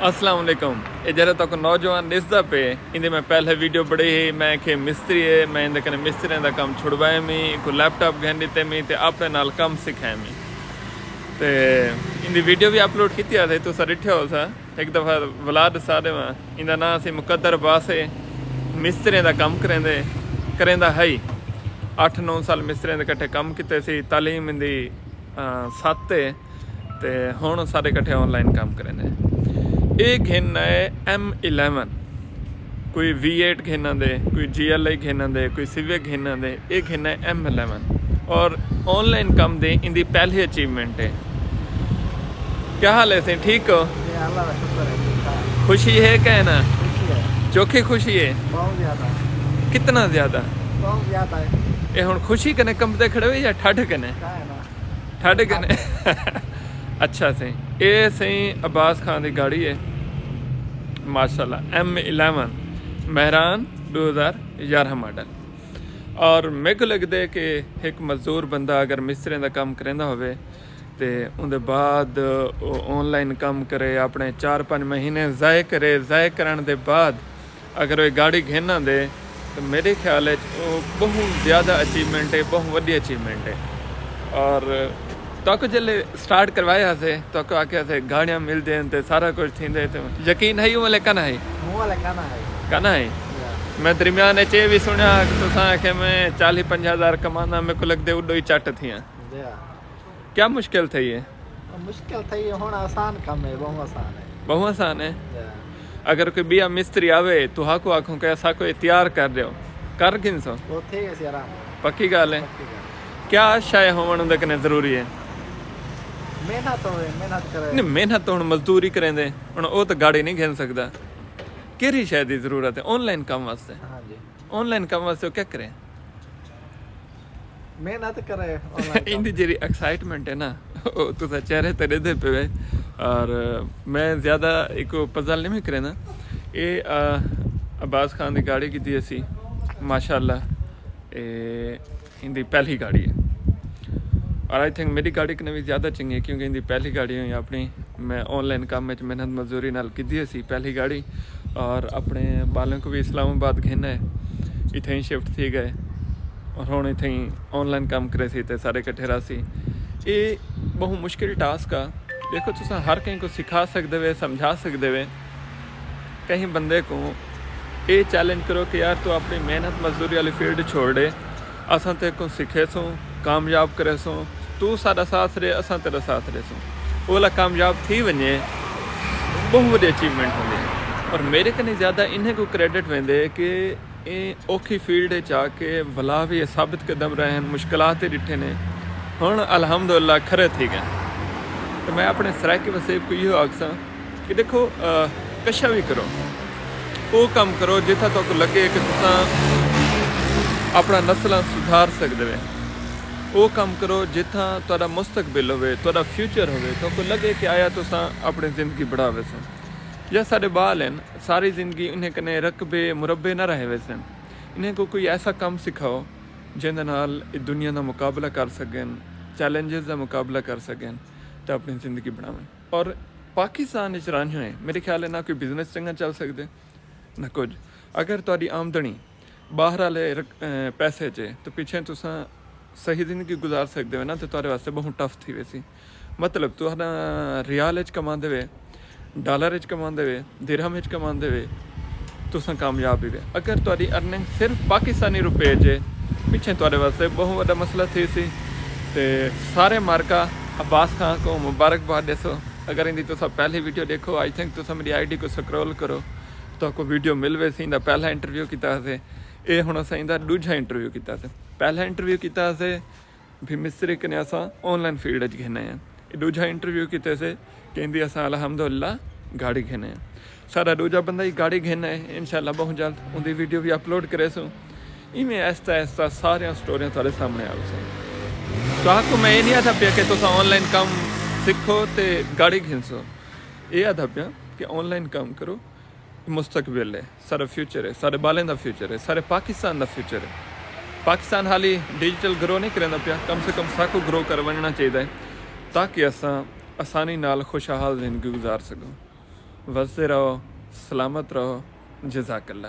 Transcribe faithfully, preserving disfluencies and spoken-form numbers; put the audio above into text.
السلام علیکم۔ اے جیڑھا تہاکوں نوجوان ݙسدا پئے، ایندی میں پہلے ویڈیو بݨائی ہئی۔ میں آکھے مستری ہے، میں ایندے کنے مستریاں دا کم چھڑوائے می، ایکوں لیپ ٹاپ گھن ݙتے می تے اپݨے نال کم سکھائے می۔ تے ایندی ویڈیو وی اپلوڈ کیتی ہاسے، تساں ݙٹھیا ہوسا۔ ہک دفعہ ولا ݙسا ݙیواں، ایندا ناں سی مقدر عباس ہے، مستریاں دا کم کریندے، کریندا ہئی۔ اٹھ نو سال مستریاں دے کٹھے کم کیتے سی، تعلیم ایندی، آ، ست ہے۔ تے ہݨ سارے کٹھے آن لائن کم کریندے۔ اے گھن آئے ایم الیون، کوئی وی ایٹ گھن آندے، کوئی جی ایل آئی گھن آندے، کوئی سیوک گھن آندے، اے گھن آئے ایم الیون۔ اور آن لائن کم دی ایندی پہلی اچیومنٹ ہے۔ کیا حال ہے سائیں، ٹھیک ہو؟ جی، اللہ کا شکر ہے، ٹھیک ٹھاک۔ خوشی ہے کہ نہ؟ خوشی ہے، چوکھی خوشی ہے؟ بہت زیادہ، کتنا زیادہ؟ بہت زیادہ ہے۔ اے ہݨ خوشی کنے کمبدے کھڑے ہو یا ٹھڈ کنے؟ کیا ہے نا؟ ٹھڈ کنے۔ اچھا سائیں، اے سائیں عباس خان دی گاڑی ہے، ماشاءاللہ، ایم الیون، مہران، ݙو ہزار یارہاں ماڈل۔ اور میکوں لڳدے کہ ہک مزدور بندہ اگر مستریاں دا کم کریندا ہووے تے اوندے بعد او آن لائن کم کرے، اپݨے چار پنج مہینے ضائع کرے، ضائع کرݨ دے بعد اگر او گاڑی گھن آندے تے میݙے خیال اچ او ٻہوں زیادہ اچیومنٹ ہے، ٻہوں وݙی اچیومنٹ ہے۔ اور تہاکوں جلے سٹارٹ کروایا ہاسے، تہاکوں آکھیا ہاسے گاڑیاں ملدین تے سارا کجھ تھیندے، تے یقین ہئی اوں ویلے کنا ہئی؟ منہ والا کہنا ہے۔ کنا ہئی؟ جی ہاں۔ میں درمیان اچ اے وی سݨیا کہ تساں آکھے میں چالیہہ پنجاہ ہزار کماندا، میکوں لڳدے اݙو ہی چٹ تھیاں۔ جی ہاں۔ کیا مشکل تھئی ہے؟ مشکل تھئی ہے، ہݨ آسان کم ہے، بہت آسان ہے۔ ٻہوں آسان ہے۔ جی ہاں۔ اگر کوئی ٻیا مستری آوے، تہاکوں آکھوں کہ اساکوں اے تیار کر ݙیو، کر گھنسو؟ وہ تھے گئے سی آرام۔ پکی ڳالھ ہے۔ پکی ڳالھ۔ کیا شے ہووݨ اوندے کنے ضروری ہے؟ محنت ہوئے، محنت کرے۔ نہیں، محنت تو ہݨ مزدوری کریندے، ہݨ او تاں گاڑی نہیں گھن سڳدا۔ کیڑھی شے دی ضرورت ہے آن لائن کم واسطے؟ ہاں جی۔ آن لائن کم واسطے او کیا کرے؟ محنت کرے، آن لائن کم۔ ایندی جیڑھی ایکسائٹمنٹ ہے نا، او تساں چہرے تے ݙیہدے پئے۔ اور میں زیادہ ایکوں پزل نہیں کریندا۔ اے، آ، عباس خان دی گاڑی کیتی اسی، ماشاءاللہ۔ اے ایندی پہلی گاڑی ہے۔ اور آئی تھنک میݙی گاڑی کنے وی زیادہ چنڳی ہے، کیونکہ ایندی پہلی گاڑی ہوئی اپݨی۔ میں آن لائن کم وچ محنت مزدوری نال کیتی اسی پہلی گاڑی، اور اپݨے ٻالیں کوں وی اسلام آباد گھن آئے، اتھائیں شفٹ تھی ڳئے، اور ہݨ اتھائیں آن لائن کم کریسی تے سارے کٹھے رہسی۔ اے ٻہوں مشکل ٹاسک آ۔ ݙیکھو، تساں ہر کہیں کوں سکھا سڳدے وے، سمجھا سڳدے وے۔ کہیں بندے کوں اے چیلنج کرو کہ یار، تو اپݨی محنت مزدوری والی فیلڈ چھوڑ ݙے، اساں تیکوں سکھیسوں، کامیاب کریسوں، توں ساݙا ساتھ ݙے، اساں تیݙا ساتھ ݙیسوں۔ او ولا کامیاب تھی ونڄے، ٻہوں وݙی اچیومنٹ ہوندی ہے۔ اور میݙے کنے زیادہ انہیں کوں کریڈٹ ویندے کہ ایں اوکھی فیلڈ اچ آ کے ولا وی اے ثابت قدم رہے ہن، مشکلات وی ݙٹھے نے، ہݨ الحمدللہ کھرے تھی ڳئے۔ تے میں اپݨے سرائیکی وسیب کوں ایہو آکھساں کہ ݙیکھو، آ، کشا وی کرو، او کم کرو جتھاں تہاکوں لڳے کہ تساں اپݨا نسلاں سدھار سڳدے وے۔ او کم کرو جتھاں تہاݙا مستقبل ہووے، تہاݙا فیوچر ہووے، تہاکوں لڳے کہ آیا تساں اپݨی زندگی بݨا ویسو۔ یا ساݙے ٻال ہن، ساری زندگی انہیں کنے رقبے مربے نہ رہے ویسن۔ انہیں کوں کوئی ایسا کم سکھاؤ جیندے نال اے دنیا دا مقابلہ کر سڳن، چیلنجز دا مقابلہ کر سڳن تے اپݨی زندگی بݨاون۔ اور پاکستان اچ رہندے ہوئے میݙے خیال ہے نہ کوئی بزنس چنڳا چل سڳدے، نہ کجھ۔ اگر تہاݙی آمدنی ٻاہر والے رق-، اے، پیسے چ ہے، تو پچھے تساں صحیح زندگی گزار سڳدے ہو نا، تے تہاݙے واسطے ٻہوں ٹف تھی ویسی۔ مطلب، تہاݙا ریال اچ کماندے وے، ڈالر اچ کماندے وے، درہم اچ کماندے وے، تساں کامیاب ہی وے۔ اگر تہاݙی ارننگ صرف پاکستانی روپے اچ ہے، پچھے تہاݙے واسطے ٻہوں وݙا مسئلہ تھیسی۔ تے سارے مارکا عباس خان کوں مبارکباد ݙیسو۔ اگر ایندی تساں پہلی ویڈیو ݙیکھو، آئی تھنک تساں میݙی آئی ڈی کوں سکرول کرو، تہاکوں ویڈیو مل ویسی۔ ایندا پہلا انٹرویو کیتا ہاسے، اے ہݨ اساں ایندا ݙوجھا انٹرویو کیتا ہاسے۔ پہلا انٹرویو کیتا ہاسے، بھی مستری کنے اساں آن لائن فیلڈ اچ گھن آئے ہیں۔ اے ݙوجھا انٹرویو کیتے سے کہ ایندی اساں الحمدللہ گاڑی گھن آئے ہیں۔ ساݙا ݙوجھا بندہ ہی گاڑی گھن آئے، انشاءاللہ ٻہوں جلد اوندی ویڈیو وی اپلوڈ کریسوں۔ ایویں آہستہ آہستہ ساریاں سٹوریاں تہاݙے سامݨے آوسن۔ تہاکوں میں اے نہیں آہدا پیا کہ تساں آن لائن کم سکھو تے گاڑی گھنسو۔ اے آہدا پیا کہ آن لائن کم کرو، مستقبل ہے، ساݙا فیوچر ہے، ساݙے ٻالیں دا فیوچر ہے، سارے پاکستان دا فیوچر ہے۔ پاکستان حالی ڈیجیٹل گرو نہیں کریندا پیا، کم سے کم ساکوں گرو کر ونڄݨا چاہیدا ہے تاکہ اساں آسانی نال خوشحال زندگی گزار سڳوں۔ وسدے رہو، سلامت رہو۔ جزاک اللہ۔